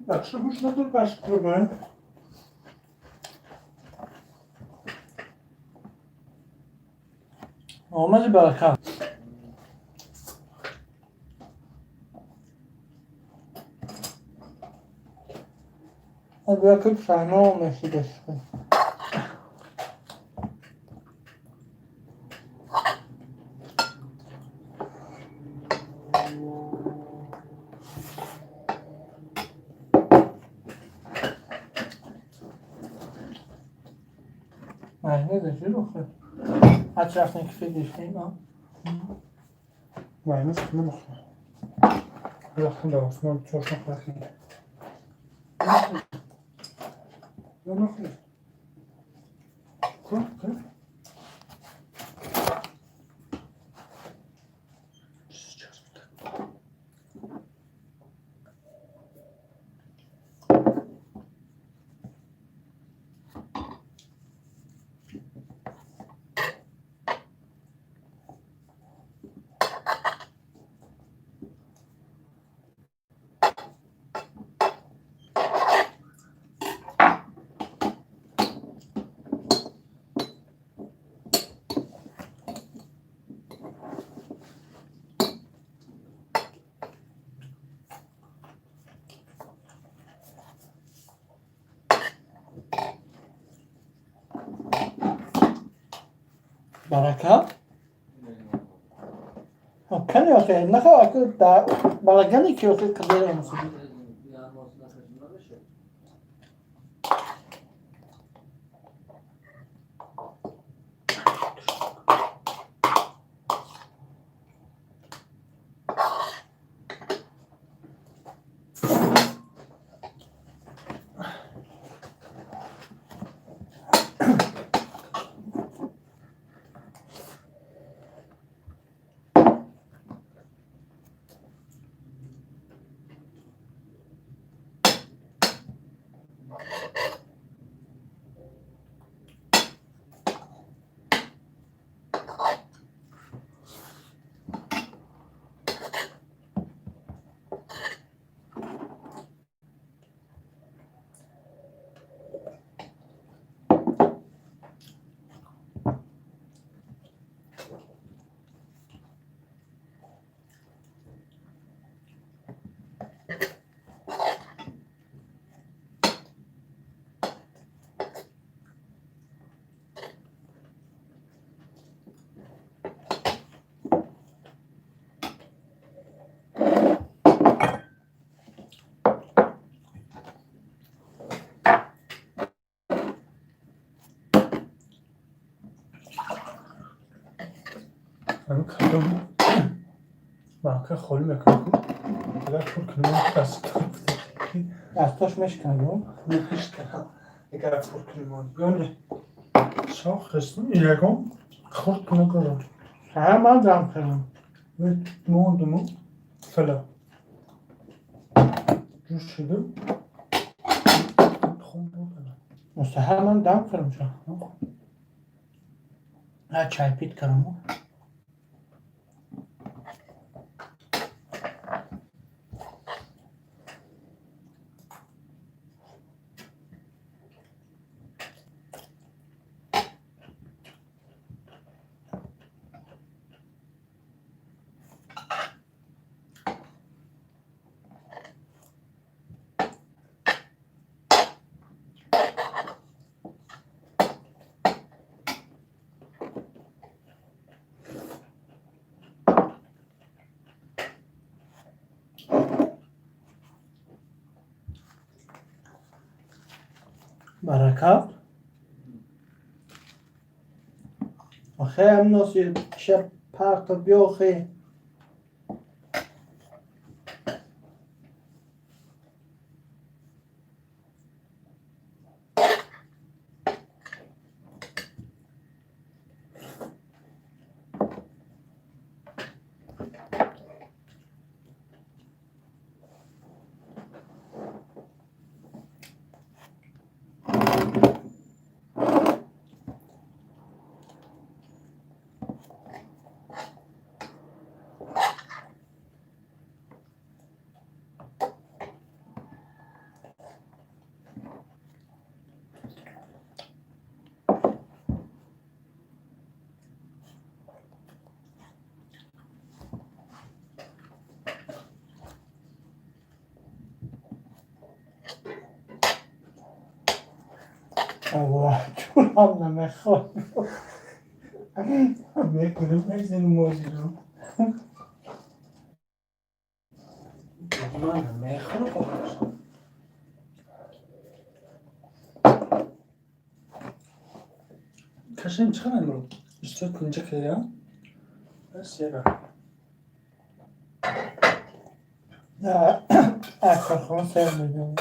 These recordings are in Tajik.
Бача гӯш надор баш курбан. Омади, барака. Гӯя ки пушаймон мешидаш. Майонеза чӣ рухе? Ҳарчи рафтем, ки фидиштем. Майонез намехӯрам. Рафтем дар осмон чошна хӯрдем. Намехӯрем. Хӯр, хӯр. Сейчас вот так. Барака кани охе нахо балагани ки охе қадер. Ҳамин кадом банка холӣ мекунам, агар пур кунем, дастон. Дасташ мешканад. Мешканам, агар пур кунем. Ёне сохестм, ягон хурд надорам. Ҳа, ман дам кардам. Мондуму фала ҷӯшиду хун бурдам. Мустаҳар, ман дам кардам чо. Ҳа, чай пит кардаму. Баракат. Охе ҳам носи шаб парто биёхе. Чурам намехоҳ. Мекунем мезанем мозиро. Ман мехӯрам. Кашем чӣ қадар имрӯз? 24 инҷа кая? Сера. Корхона сер мегӯям.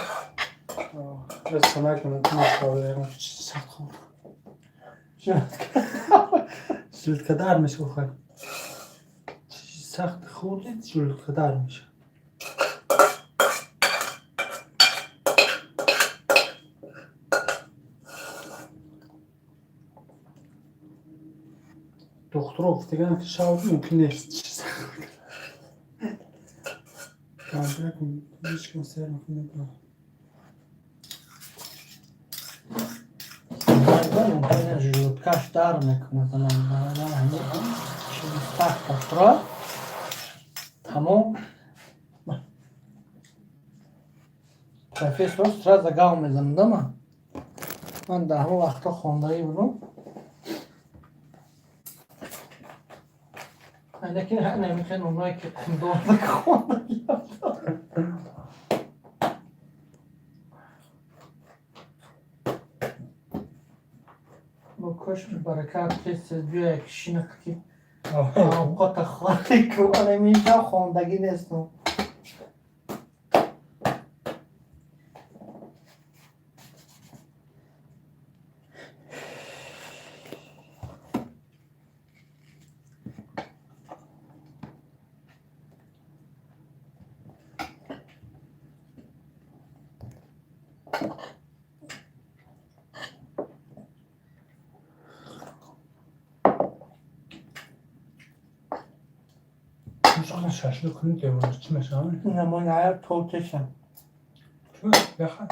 Расонак мекунам, сахт хӯрд. Желудка меша охир. Сахт хӯрдед, желудка меша. Духтуро гуфтаган, ки шав мумкин нест. Ҳеҷ сер мумкин накунам. Желудкаш дар мекунад. Чизи сахт хӯрад, тамом. Профессор сразу гав мезанад, ама ман дар ҳамон вақтҳо хондагӣ будам. Лекин намехел оное ки қундорда хондагӣ. Бо кошки баракат, тез тез биёя, ки шинақ, ки авқота хӯрӣ ку анамиша хондагӣ нестам. Шашлык кунед, чӣ мешавад? Намояя тотешам. Яха.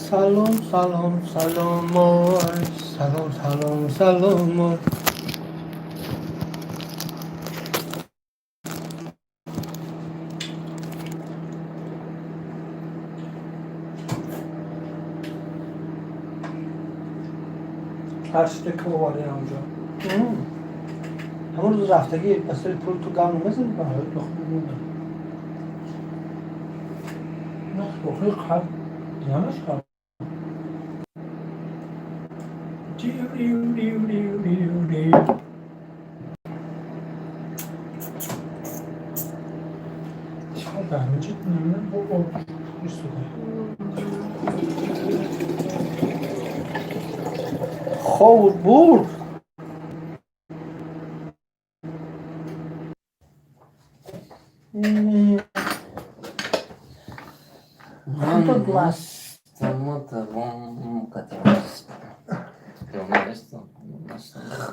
Салом, салом, салом, ой, салом, салом, салом, ой. Ҳарчиде ки оварди ҳамҷо. Ҳамон рӯз рафтагӣ ба сари пул ту гав намезанӣ ба? Охи қалб намешавад. Диу диу диу диу диу диу. Чӣ дар ҳаминҷо бо об истода. Ховур бурд. Тут мас.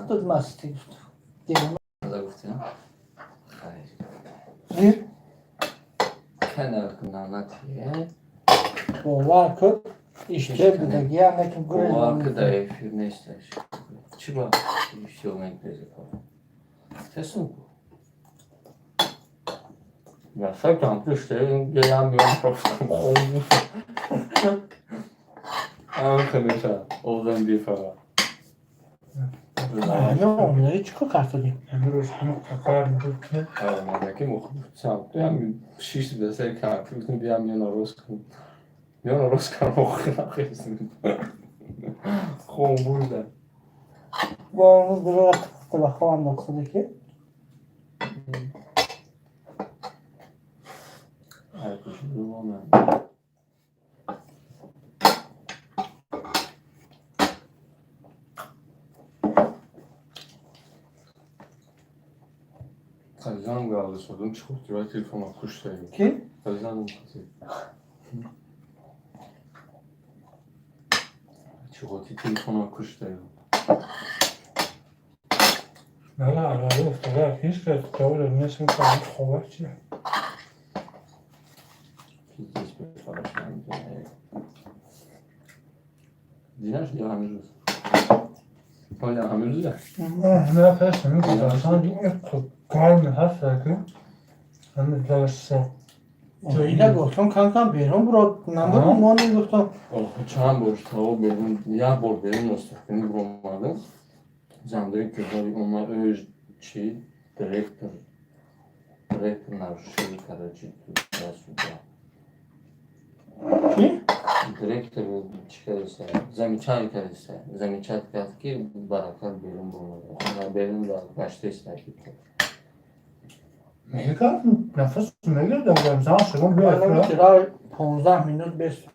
Тут масти. Зир. Бовар кун, иштеб будагия неким. Бовар ку, дар эфир несташ. Чӣ ба иштиёк мекунези? Тесун ку. Я сам там я просто хом. Ам хамеша одам бефаҳм. Ҳамин омадаги чӣ кор кардодӣ? Имрӯз ҳамин қақар буд. Мадаки мухтсам. Ям шишт да сари компютер, биям миёна рост кун. Миёна рост кардам, охир нахестем. Хом бурда. Бо имрӯз дурӯға типухта ба хоб андохтаде ки. Ай кушидумона. Азизам галда содум чӣ хӯрдӣ, вай телефонам куштаю. Ки? Азизам чӣ хӯрдӣ, телефонам куштаю. На, алло, уфтода, ҳеҷ кас ҷавоб дод нест, ки хобак чи? Пиздец, бефараш намедонам. Динаш я ҳамин рӯз. Оля ҳамин рӯза? На, пеш мегузаштан гарми ҳаст, ки ҳамин дарса. Ҷоида гуфтам, кам-кам берун бурод, набуд, мо негуфтам. Чанд бор таво берун, як бор берун остахтани буромадам. Зандаи гузари омад, ӯ чи директор нарушил, короче, туда-сюда. Чи? Директор чӣ кардиса? Замечание кардиса. Замечать кард, ки Баракат берун буромада. Берун гаштеста ки. Мегардам, нафас мегардам, зан шумо биёед. Чира 15 минут бесу.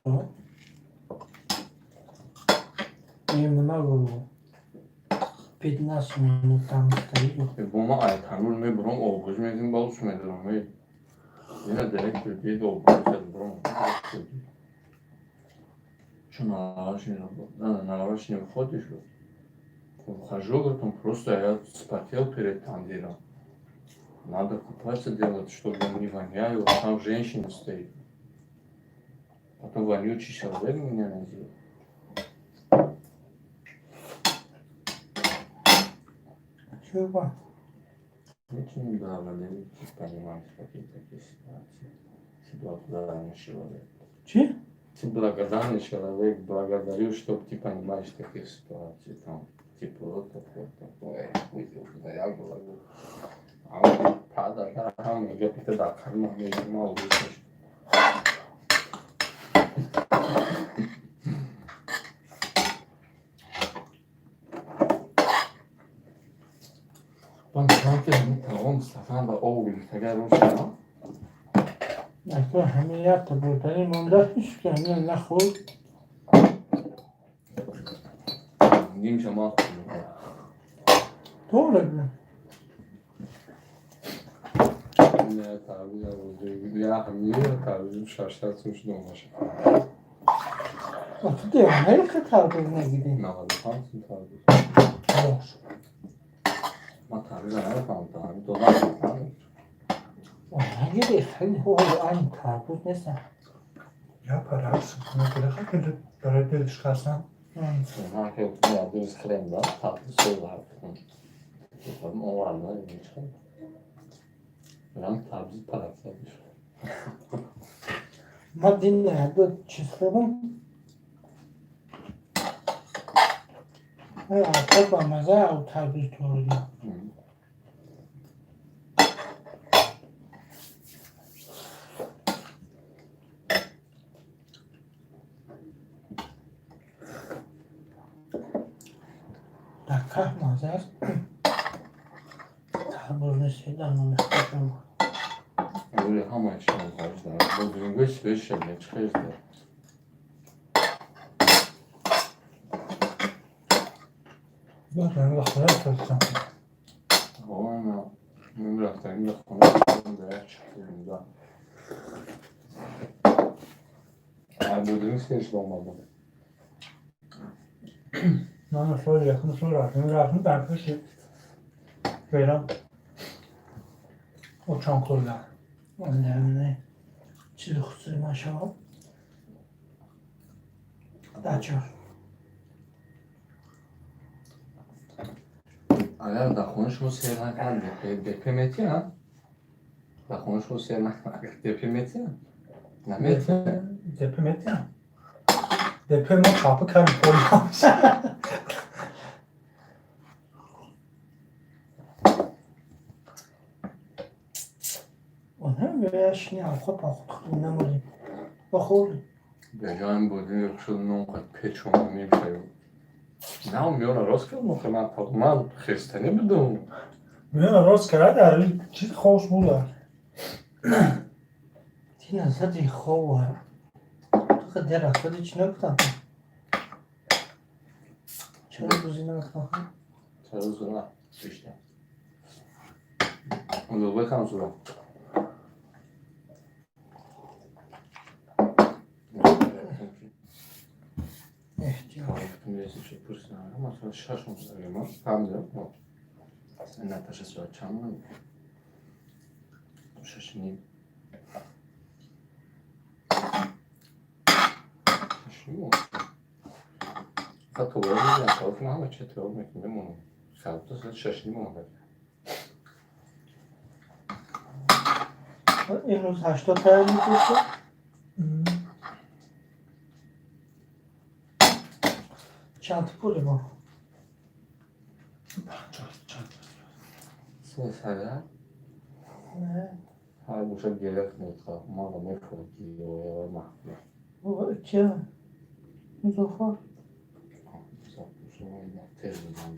И много 15 минут там стоит. Бо ма ай танур мебурам, обғӯз мекунем, балус медорам. Ина директор бид обғӯз бурам. Чун наливаш не выходишь. Ухожу, говорит, он просто я вспотел перед тандиром. Надо купаться делать, чтобы он не вонял, там женщина стоит. Потом вонючий человек меня называет. Чего? Очень благодарю, ты понимаешь, какие такие ситуации. Ты благодарный человек. Чи? Ты благодарный человек, благодарю, что ты понимаешь такие ситуации. Там, типа, вот такое, такое, выйдет, да я говорю. А он падает, да, мега, ты да, карма, мега, мало выслушать. Ман мехоҳам, ки ҳамин таом сафан ба об гирифтагар бошам. Акун ҳамин якта бурдани монда, ҳеч ки ҳамин нахӯрд. Нимша ман хӯрдам. Добре бе. Не, тарбуз, я ҳамин тарбуз 600 сум шуд омаша. Ту девонаи, ки тарбуз нагирӣ. 95 сум тарбуз. Бош. Ман тарбуза намефаҳмам, ҳамин додам. Нагирӣ, хеле ҳоли айн тарбуз нестам. Я парас, ки барои дил шикастан. Ман ки дӯст хӯрем, да, тарбуз сӯза. Оварда, чӣ? Ранг тарбуз паракса бишуд. Ма дин ду чиз хӯрдам. Ба маза тарбуз торидем. Дар каф маза аст. Тарбуз нест, дар номехӯрдам. Оли ҳамаи шумо ғарз дар. Бо дуюмгои свеж шавед, чӣ хез дар. Баъд ба хона фурсам. Ова, ман рафтагим ба хона, дар як чиз да. Ай будем свеж омадам. Ман соли якум сол рафтем дар пеши берам. Очонкӯлда. Не, чизи хусуси машавад. Дача. Агар дар хона шумо сер накард, БП метиҳанд? Ба хонашон сер депи метиҳанд? Наметиҳанд? Депи метиҳанд. Депи мо қапи кардем, полиам. Шини авқот авқот намурем, бахӯрем. Беҷоем будем, шуд нон қад печонам мешавад. На, миёна рост кард, ман хестанӣ будум. Миёна рост кард, дар чиз хош буда. Тина зади хова. Ту дер афтоди, чӣ нагуфтам? Чаро рӯзи нарафтам? Чаро зура? Бишта. Улуғбек зура. Наташа соат чанд омад? 6:30. 6:30. Фақат то мезанам, савол кунам, ҳама чиз тайёр мекунем, мемонам. Савол соат 6:30 омад. Имрӯз 80 тайёр мекунед? Чанд пули мо? 300. Не. Ҳар боша гиря кунед, маро мефурӯд гиря маҳкама. Кия? Музаффар. Тез бизан.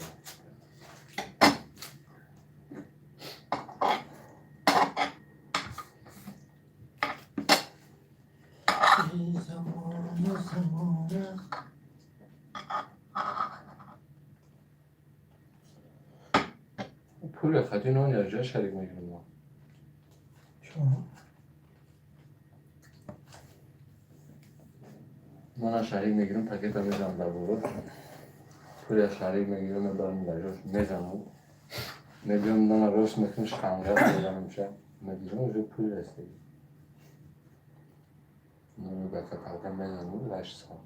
Замона, замона. Пули хати нони аз ҷоя шарик мегирем мо. Чун? Мана шарик мегирем, пакета мезанам дар боло. Пули шарик мегирем, мебарам дар ҷош мезанам. Мебиём, нона рост мекунем, шқанга мезанам ча. Мегирем, уже пули расиди. Нони ба каталка мезанам, лаш сом.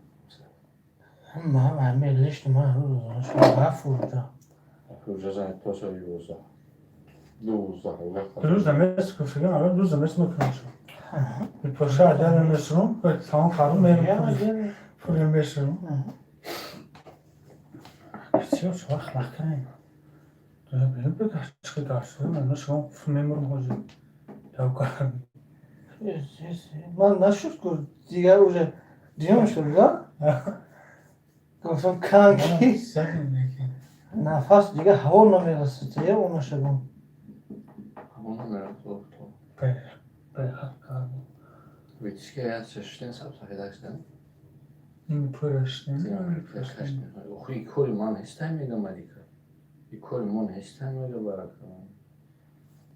Ман ҳаме лишт ман рӯз рафурда. Уже занед то соли 11. 12. Дӯз намес куфиган, ара дӯз намес мекунам. Паша адар намесрум, тамом харум мерам. Пули мешрум. Бисёр вақт нахканем. Бинем бигашчи дарсу, ман шумо мемурм ҳозир. Явкар. Ман нашуд ку дигар уже дуюм шуд, да? Гуфтам канки нафас дигар ҳаво намерасад, я онашагон. Ҳаво намерасад. Витишка я шаштен саб сафедаштен. Пурашнем. Охи и кори ман ҳестай мега Малика. И кори ман ҳестай мега барака.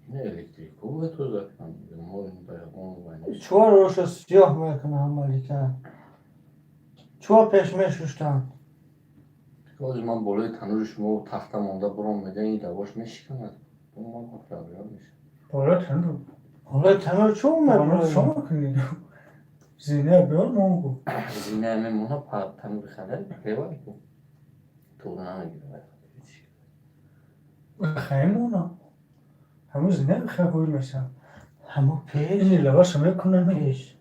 Ина электрико бояд тоза кунам. Мо он вай. Чор роша сиёҳ мекунам Малика. Чор пеш мешуштам. Ҳозир ман болои танури шумо тахта монда буром мега, ин лавош мешиканад. Ман проблема мешавад. Болои танур. Болои танур чӣ мебарад? Шумо кунед. Зина биёр монгу. Зина мемона танури халал ревай ку. Туғ намегирад. Хаймона. Ҳамун зина хай ҳур мешавад. Ҳамун пеш. Ини лаваша мекунам. Пеш.